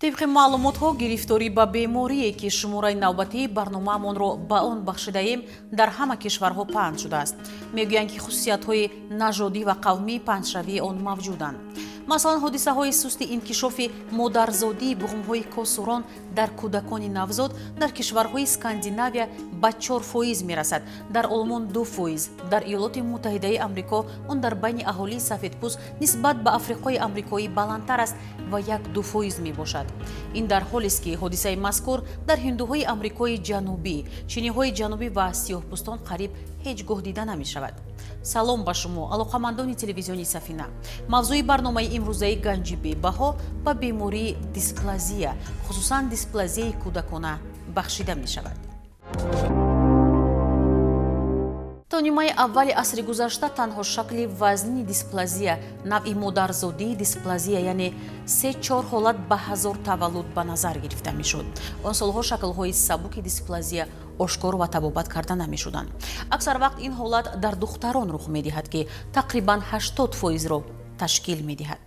Тибқи маълумотҳо, гирифторӣ ба беморие, ки шумораи навбатии барномаамонро ба он бахшидаем, дар ҳама кишварҳо паҳн шудааст. Мегӯянд, ки хусусиятҳои нажодӣ ва қавмии паҳншавии он мавҷуданд. Масалан, ҳодисаҳои сусти инкишофи модарзодии буғумҳои косурон дар кӯдакони навзод дар кишварҳои Скандинавия ба 4% мерасад, дар Олмон 2%, дар Иёлоти Муттаҳидаи Амрико он дар байни аҳолии сафедпӯст нисбат ба африқои амрикоӣ баландтар аст ва 1-2% мебошад. Ин дар ҳолест, ки ҳодисаи мазкур дар ҳиндуҳои Амрикои Ҷанубӣ, чиниҳои ҷанубӣ ва сиёҳпӯстон қариб ҳеҷ гоҳ дида намешавад. Салом ба шумо, алоқамандони телевизиони Сафина. Мавзӯи барномаи имрӯзаи Ганҷи бебаҳо ба бемории дисплазия, хусусан дисплазияи кӯдакона, бахшида мешавад. То нимаи аввали асри гузашта танҳо шакли вазнини дисплазия, навъи модарзодии дисплазия, яъне 3-4 ҳолат ба 1000 таваллуд ба назар гирифта мешуд. Он солҳо шаклҳои сабуки дисплазия ошкор ва табобат карда намешуданд. Аксар вақт ин ҳолат дар духтарон рух медиҳад, ки тақрибан 80%-ро ташкил медиҳад.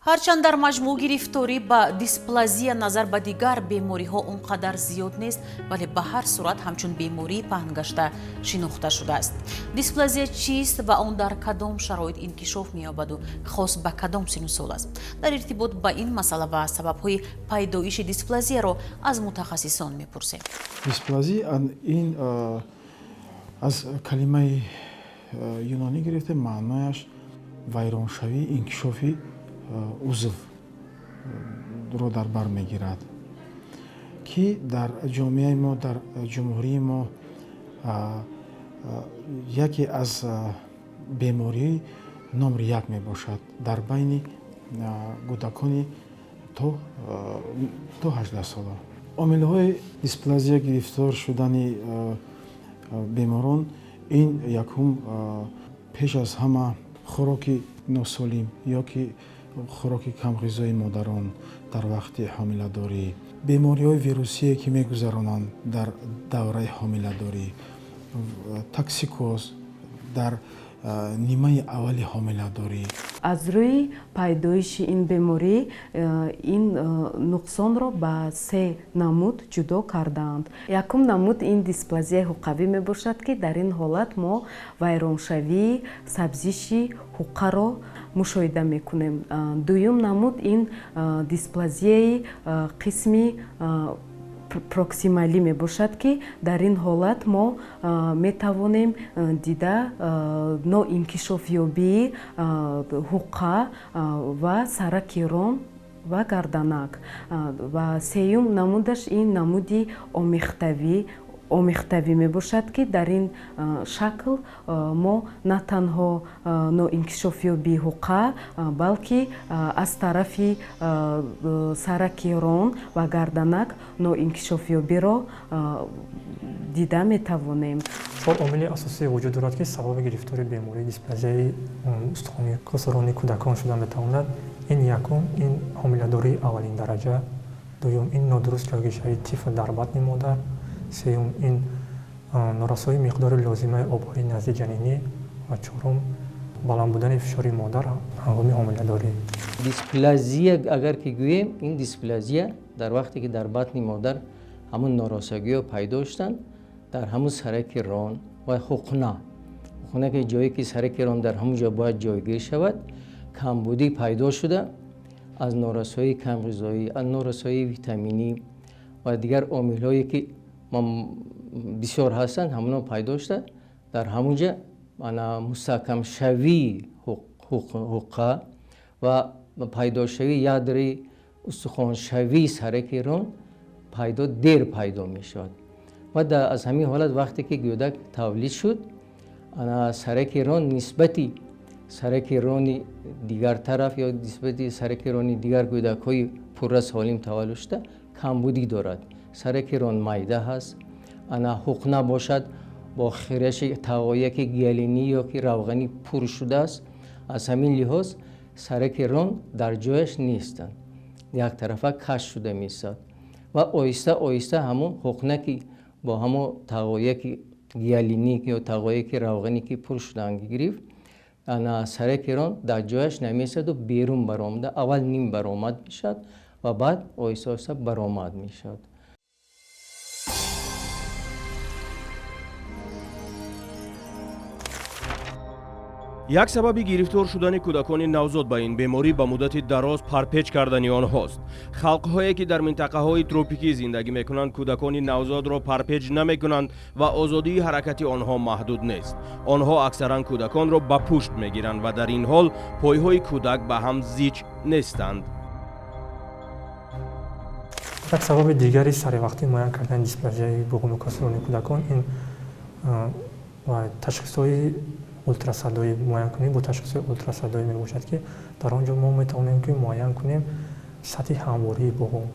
Ҳарчанд дар маҷмӯъ гирифторӣ ба дисплазия назар ба дигар бемориҳо он қадар зиёд нест, вале ба ҳар сурат ҳамчун бемории паҳнгашта шинохта шудааст. Дисплазия чист ва он дар кадом шароит инкишоф меёбаду хос ба кадом синну сол аст? Дар иртибот ба ин масъала ва сабабҳои пайдоиши дисплазияро аз мутахассисон мепурсем. Дисплазия ин аз калимаи юнонӣ гирифта, маънояш вайроншавии инкишофи узвро дар бар мегирад, ки дар ҷомеаи мо, дар ҷумҳурии мо яке аз бемории номри як мебошад дар байни кӯдакони то 18 сола. Омилҳои дисплазия гирифтор шудани беморон ин якум, пеш аз ҳама, хӯроки носолим ё ки хӯроки камғизои модарон дар вақти ҳомиладорӣ, бемориҳои вирусие, ки мегузаронанд дар давраи ҳомиладорӣ, токсикоз дар нимаи аввали ҳомиладорӣ. Аз рӯи пайдоиши ин беморӣ ин нуқсонро ба се намуд ҷудо кардаанд. Якум намуд ин дисплазияи ҳуққавӣ мебошад, ки дар ин ҳолат мо вайроншавии сабзиши ҳуққаро мушоҳида мекунем. Дуюм намуд ин дисплазияи қисми проксималӣ мебошад, ки дар ин ҳолат мо метавонем дида ноинкишофёбии ҳуққа ва сараки рон ва гарданак. Ва сеюм намудаш ин намуди омехтавӣ мебошад, ки дар ин шакл мо на танҳо ноинкишофёбии ҳуққа, балки аз тарафи сараки рон ва гарданак ноинкишофёбиро дида метавонем. Чор омили асосӣ вуҷуд дорад, ки сабаби гирифтори бемории дисплазияи устухони косурони кӯдакон шуда метавонад. Ин якум, ин ҳомиладории аввалин дараҷа, дуюм, ин нодуруст ҷойгиршавии тифл дар батни модар, сеюм, ин норасоии миқдори лозимаи обҳои назди ҷанинӣ ва чорум, баланд будани фишори модар ҳангоми ҳомиладорӣ. Дисплазия агар ки гӯем, ин дисплазия дар вақте ки дар батни модар ҳамун норасогиҳо пайдо шуданд, дар ҳамун сараки рон ва ҳуқна, ҳуқна ки ҷое ки сараки рон дар ҳамун ҷо бояд ҷойгир шавад, камбудӣ пайдо шуда, аз норасоии камғизоӣ, аз норасоии витаминӣ ва дигар омилҳое, ки бисёр ҳастанд, ҳамоно пайдо шуда, дар ҳамун ҷа мустаҳкамшавии ҳуққа ва пайдошавии ядри устухоншавии сараки рон пайдо дер пайдо мешавад. Ва аз ҳамин ҳолат вақте ки кӯдак тавлид шуд, сараки рон нисбати сараки рони дигар тараф ё нисбати сараки рони дигар кӯдакҳои пурра солим таваллуд шуда камбудӣ дорад. Сараки рон майда ҳаст, ҳуқна бошад, бо хираши тағояки гиалинӣ ё ки равғанӣ пур шудааст. Аз ҳамин лиҳоз сараки рон дар ҷояш нестанд, яктарафа кашф шуда меистад ва оҳиста оҳиста ҳамон ҳуқна, ки бо ҳамон тағояки гиалинӣ ё тағояки равғанӣ ки пур шудаанд гирифт, Сараки рон дар ҷояш намесаду берун баромада, аввал ним баромад мешавад ва баъд оҳиста оҳиста баромад мешавад. Як сабаби гирифтор шудани кӯдакони навзод ба ин беморӣ ба муддати дароз парпеч кардани онҳост. Халқҳое ки дар минтақаҳои тропикӣ зиндагӣ мекунанд, кӯдакони навзодро парпеч намекунанд ва озодии ҳаракати онҳо маҳдуд нест. Онҳо аксаран кӯдаконро ба пушт мегиранд ва дар ин ҳол пойҳои кӯдак ба ҳам зич нестанд. Як сабаби дигари саривақтӣ муайян кардани дисплазияи буғуми косурони кӯдакон ин ташхисҳои ултрасадоӣ муайян кунем, бо ташхисҳои ултрасадоӣ мебошад, ки дар он ҷо мо метавонем ки муайян кунем сатҳи ҳамвории буғум.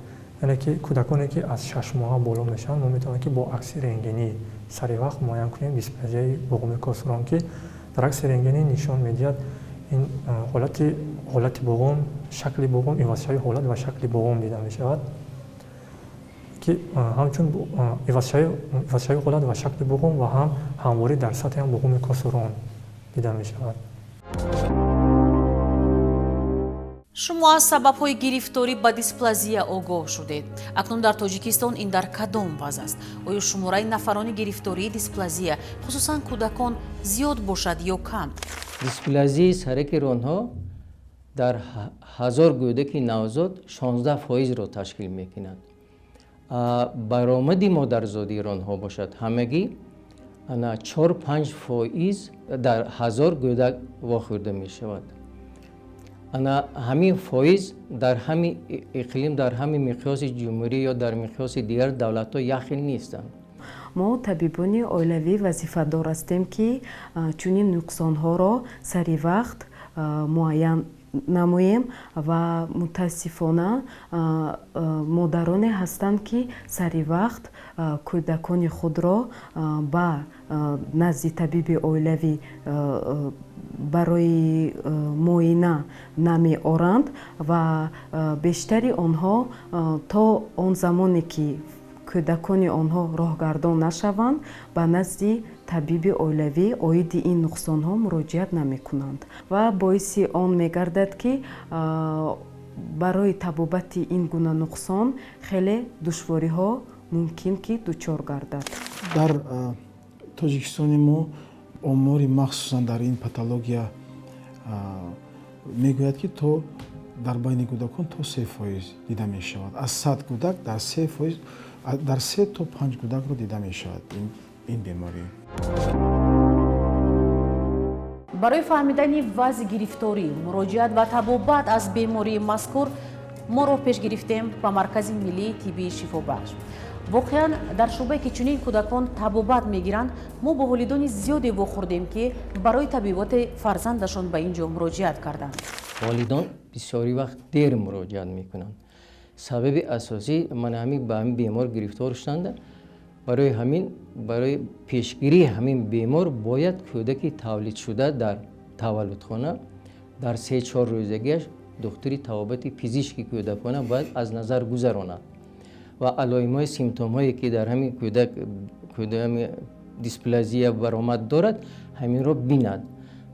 Яъне ки кӯдаконе ки аз 6 моҳа боло мешаванд, мо метавонем ки бо акси рентгенӣ саривақт муайян кунем дисплазияи буғуми косурон, ки дар акси рентгенӣ нишон медиҳад ин ҳолати буғум, шакли буғум, ивазшавии ҳолат ва шакли буғум дида мешавад, ки ҳамчун ивазшавии ҳолат ва шакли буғум ва ҳам ҳамворӣ дар сатҳи ҳам буғуми косурон дида мешавад. Шумо аз сабабҳои гирифторӣ ба дисплазия огоҳ шудед. Акнун дар Тоҷикистон ин дар кадом вазъ аст? Оё шумораи нафарони гирифтории дисплазия, хусусан кӯдакон, зиёд бошад ё кам? Дисплазияи сараки ронҳо дар 1000 кӯдаки навзод 16%-ро ташкил мекунад. Баромади модарзодии ронҳо бошад, ҳамагӣ 4-5% дар 1000 кӯдак вохӯрда мешавад. Ана ҳамин фоиз дар ҳамин иқлим, дар ҳамин миқёси ҷумҳурӣ ё дар миқёси дигар давлатҳо як хел нестанд. Мо, табибони оилавӣ, вазифадор ҳастем, ки чунин нуқсонҳоро сари вақт муайян намоем ва мутаассифона модароне ҳастанд, ки сари вақт кӯдакони худро ба назди табиби оилавӣ барои муоина намеоранд ва бештари онҳо то он замоне ки кӯдакони онҳо роҳгардон нашаванд, ба назди табиби оилавӣ оиди ин нуқсонҳо муроҷиат намекунанд ва боиси он мегардад, ки барои табобати ин гуна нуқсон хеле душвориҳо мумкин ки дучор гардад. Дар Тоҷикистони мо омори махсусан дар ин патология мегӯяд, ки то дар байни кӯдакон то 3% дида мешавад. Аз 100 кӯдак дар 3%, дар 3 то 5 кӯдакро дида мешавад ин беморӣ. Барои фаҳмидани вазъи гирифторӣ, муроҷиат ва табобат аз бемории мазкур мо роҳ пеш гирифтем ба Маркази миллии тиббии шифобахш. Воқеан, дар шӯъбае ки чунин кӯдакон табобат мегиранд, мо бо волидони зиёде вохӯрдем, ки барои табиботи фарзандашон ба ин ҷо муроҷиат карданд. Волидон бисёри вақт дер муроҷиат мекунанд. Сабаби асосӣ мана ҳамин ба ҳамин бемор гирифтор шуданда. Барои ҳамин, барои пешгирии ҳамин бемор бояд кӯдаки тавлидшуда дар таваллудхона дар 3-4 рӯзагиаш духтури табобати пизишки кӯдакона бояд аз назар гузаронад ва алоимҳои, симптомҳое ки дар ҳамин кӯдак дисплазия баромад дорад, ҳаминро бинад.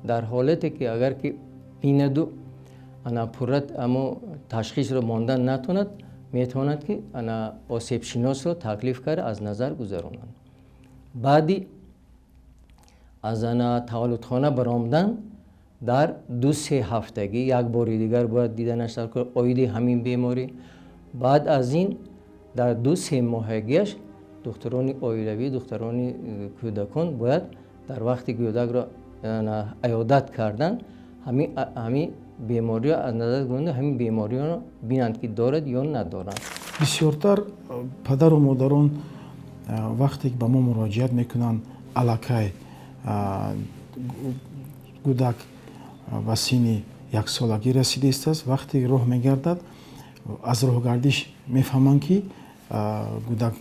Дар ҳолате ки агар ки бинаду ана пурра амо ташхисро мондан натонад, метавонад ки ана осебшиносро таклиф карда аз назар гузаронанд. Баъди аз ана таваллудхона баромадан дар 2-3 ҳафтагӣ як бори дигар бояд диданаш оиди ҳамин беморӣ. Баъд аз ин дар 2-3 моҳагиаш духтурони оилавӣ, духтурони кӯдакон бояд дар вақти кӯдакро аёдат кардан ҳамин бемориро аз назар гузаронда, ҳамин бемориро бинанд, ки дорад ё надорад. Бисёртар падару модарон вақте ки ба мо муроҷиат мекунанд, аллакай кӯдак ба синни яксолагӣ расидаистааст. Вақте роҳ мегардад, аз роҳгардиш мефаҳманд, ки кӯдак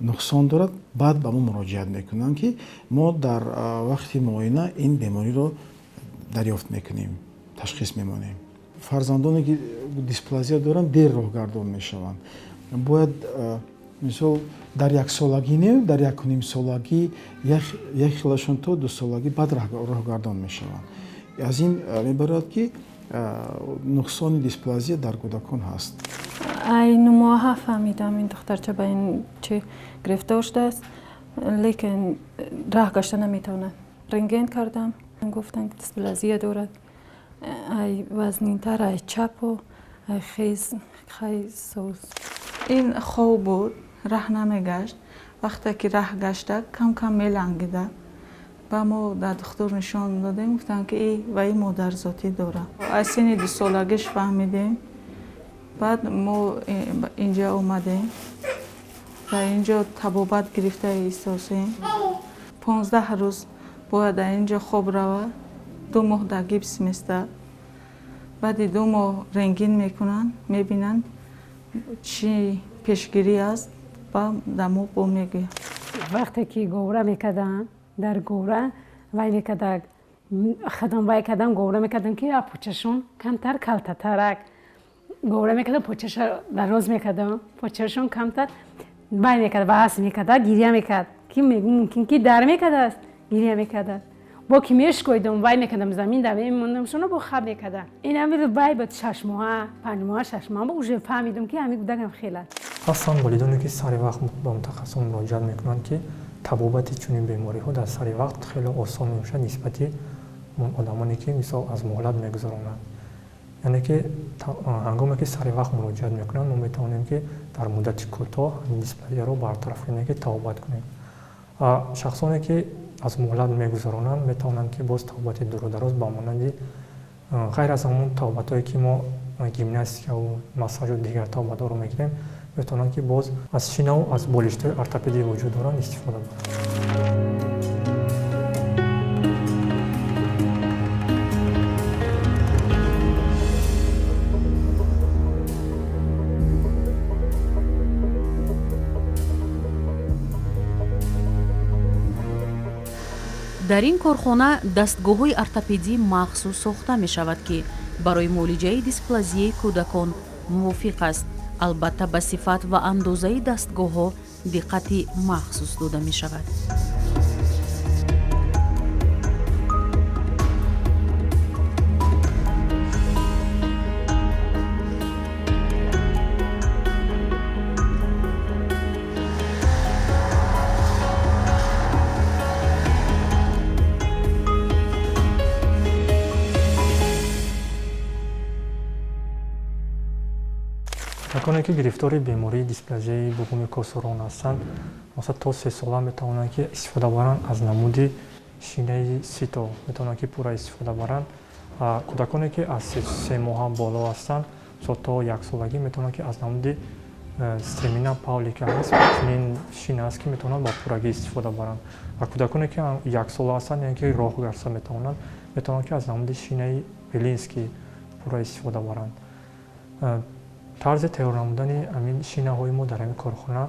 нуқсон дорад. Баъд ба мо муроҷиат мекунанд, ки мо дар вақти муоина ин бемориро дарёфт мекунем, ташхис мемонем. Фарзандоне ки дисплазия доранд, дер роҳгардон мешаванд. Бояд, мисол, дар яксолагӣ не, дар якунимсолагӣ, як хелашон то 2 солагӣ баъд роҳгардон мешаванд. Аз ин мебарад, ки нуқсони дисплазия дар кӯдакон ҳаст. Ай 9 моҳа фаҳмидам, ин духтарча ба ин чи гирифтор шудааст, лекин раҳ гашта наметавонад. Рентген кардам, гуфтанд, дисплазия дорад, ай вазнинтар, ай чапу ай хез хай соз. Ин хоб буд, раҳ намегашт. Вақте ки раҳ гашта, кам кам мелангида. Ба мо дар духтур нишон додем, гуфтанд, ки и ваи модарзотӣ дорад. Аз синни 2 солагиш фаҳмидем. Баъд мо инҷа омадем, дар инҷо табобат гирифта истосем. 15 рӯз бояд дар инҷо хоб равад, 2 моҳ дар гипс местад. Баъди 2 моҳ рентген мекунанд, мебинанд, чӣ пешгирӣ аст, ба дар мо бо мегӯянд. Вақте ки говра мекардам, дар говра вай мекардак, хадам вай кардам, говра мекардам, ки почашон камтар калтатарак говра мекардам, почаша дароз мекардам, почашон камтар вай мекард, васл мекарда, гиря мекард, ки мумкин ки дар мекардааст, гиря мекардааст. Бо ки мешкоидам, вай мекардам, замин да мемондамшоно, бо хаб мекарда. Ин ҳами вай буд, 6 моҳа, 5 моҳа, 6 моҳа бо уже фаҳмидам, ки ҳами кӯдакам хелат. Ҳастанд волидоне, ки сари вақт ба мутахассисон муроҷиат мекунанд, ки табобати чунин бемориҳо дар сари вақт хеле осон мебошад нисбати одамоне, ки мисол аз муҳлат мегузаронанд. Яъне ки ҳангоме ки сари вақт муроҷиат мекунанд, мо метавонем, ки дар муддати кӯтоҳ дисплазияро бартараф кунем, ки табобат кунем. Шахсоне, ки аз муҳлат мегузаронанд, метавонанд, ки боз табобати дуру дароз, ба монанди ғайр аз ҳамон табобатҳое, ки мо гимнастикаву массажу дигар табобатҳоро мегирем, метавонанд, ки боз аз шинаву аз болиштҳои ортопедӣ вуҷуд доранд, истифода баранд. Дар ин корхона дастгоҳҳои ортопедӣ махсус сохта мешавад, ки барои муолиҷаи дисплазияи кӯдакон мувофиқ аст. Албатта, ба сифат ва андозаи дастгоҳҳо диққати махсус дода мешавад. Кӯдаконе, ки гирифтори бемории дисплазияи буғуми косурон ҳастанд, масалан, то 3 сола метавонанд, ки истифода баранд аз намуди шинаи сито, метавонанд, ки пурра истифода баранд. Кӯдаконе, ки аз 3 моҳа боло ҳастанд, мисол, то яксолагӣ, метавонанд, ки аз намуди стремена Павлика ҳаст, чунин шина аст, ки метавонанд ба пуррагӣ истифода баранд. Ва кӯдаконе, ки яксола ҳастанд, яъне ки роҳ гаста метавонанд, метавонанд, ки аз намуди шинаи Белинский пурра истифода баранд. Тарзи тайёр намудани ҳамин шинаҳои мо дар ҳамин корхона,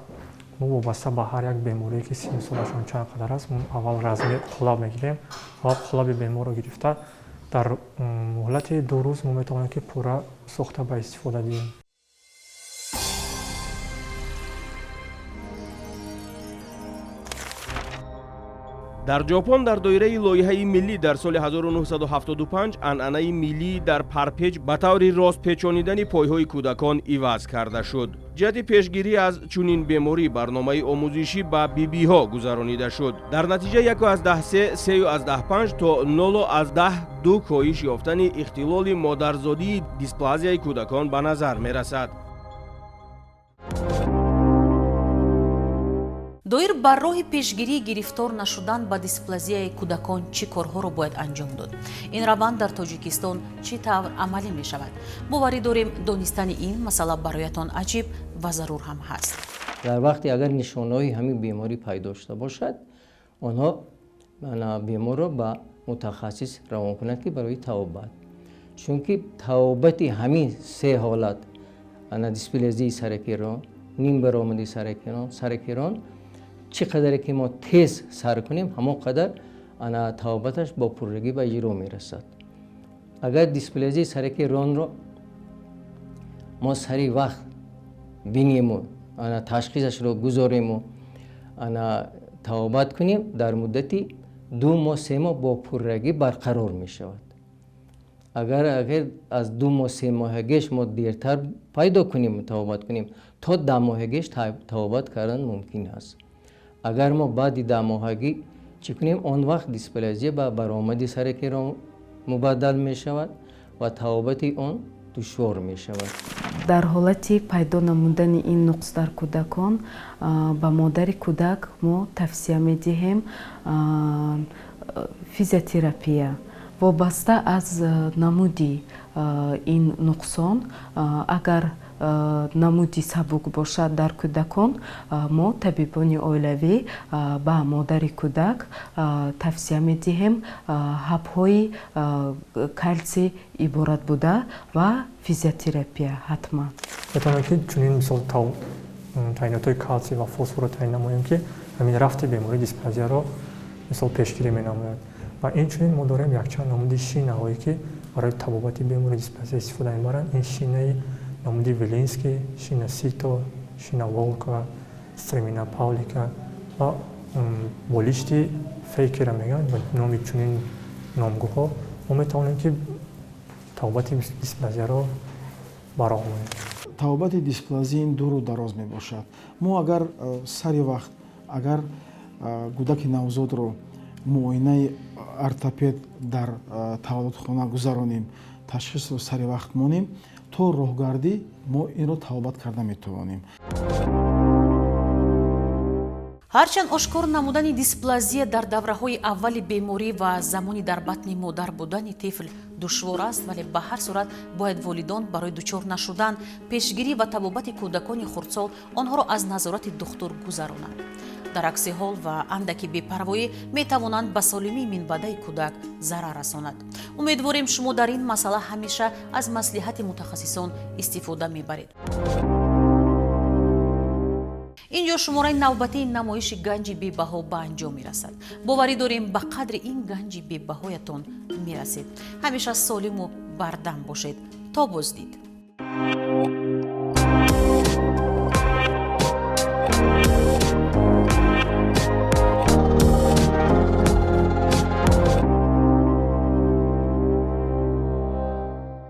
мо вобаста ба ҳар як беморие, ки синну солашон чанд қадар аст, мо аввал размер қолаб мегирем. Аввал қолаби беморро гирифта, дар муҳлати 2 рӯз мо метавонем, ки пурра сохта ба истифода диҳем. Дар Ҷопон дар доираи лоиҳаи миллӣ дар соли 1975 анъанаи миллии дар парпеч ба таври рост печонидани пойҳои кӯдакон иваз карда шуд. Ҷиҳати пешгирӣ аз чунин беморӣ барномаи омӯзишӣ ба бибиҳо гузаронида шуд. Дар натиҷа 1,3, 3,5 то 0,2 коҳиш ёфтани ихтилоли модарзодии дисплазияи кӯдакон ба назар мерасад. Доир бар роҳи пешгирии гирифтор нашудан ба дисплазияи кӯдакон чӣ корҳоро бояд анҷом дод? Ин раванд дар Тоҷикистон чӣ тавр амалӣ мешавад? Боварӣ дорем, донистани ин масъала бароятон аҷиб ва зарур ҳам ҳаст. Дар вақте агар нишонаҳои ҳамин беморӣ пайдо шуда бошад, онҳо беморро ба мутахассис равон кунанд, ки барои табобат, чунки табобати ҳамин се ҳолат, дисплазияи сараки рон, нимбаромади сараки рон, чӣ қадаре ки мо тез сар кунем, ҳамон қадар ана табобаташ бо пуррагӣ ба иҷро мерасад. Агар дисплазияи сараки ронро мо сари вақт бинему, ана ташхисашро гузорему, ана табобат кунем, дар муддати 2 моҳ, 3 моҳ бо пуррагӣ барқарор мешавад. Агар аз 2 моҳ 3 моҳагиш мо дертар пайдо кунем, табобат кунем, то 10 моҳагиш табобат кардан мумкин аст. Агар мо баъди 10 моҳагӣ чӣ кунем, он вақт дисплазия ба баромади сараки рон мубаддал мешавад ва табобати он душвор мешавад. Дар ҳолати пайдо намудани ин нуқс дар кӯдакон ба модари кӯдак мо тавсия медиҳем физиотерапия. Вобаста аз намуди ин нуқсон, агар намуди сабук бошад дар кӯдакон, мо табибони оилавӣ ба модари кӯдак тавсия медиҳем ҳабҳои калсий иборат буда ва физиотерапия ҳатман. Метавонем ки чунин мисол таъинотҳои калсий ва фосфорро таъин намоем, ки ҳамин рафти бемории дисплазияро мисол пешгирӣ менамояд. Ва инчунин мо дорем якчанд намуди шинаҳое, ки барои табобати бемории дисплазия истифода мебаранд. Ин шинаи намуди Вилинский, шина Сито, шина Волкова, стремена Павлика ва болишти Фейкера мегӯянд. Ба номи чунин номгӯҳо мо метавонем ки табобати дисплазияро ба роҳ монем. Табобати дисплазия ин дуру дароз мебошад. Мо агар сари вақт агар кӯдаки навзодро муоинаи ортопед дар таваллудхона гузаронем, ташхисро сари вақт монем, то роҳгардӣ мо инро табобат карда метавонем. Ҳарчанд ошкор намудани дисплазия дар давраҳои аввали беморӣ ва замони дар батни модар будани тифл душвор аст, вале ба ҳар сурат бояд волидон барои дучор нашудан, пешгирӣ ва табобати кӯдакони хурдсол онҳоро аз назорати духтур гузаронанд. Дар акси ҳол ва андаки бепарвоӣ метавонанд ба солимии минбаъдаи кӯдак зарар расонад. Умедворем, шумо дар ин масъала ҳамеша аз маслиҳати мутахассисон истифода мебаред. Инҷо шумораи навбатии намоиши ганҷи бебаҳо ба анҷом мерасад. Боварӣ дорем, ба қадри ин ганҷи бебаҳоятон мерасед. Ҳамеша солиму бардам бошед. То боздид.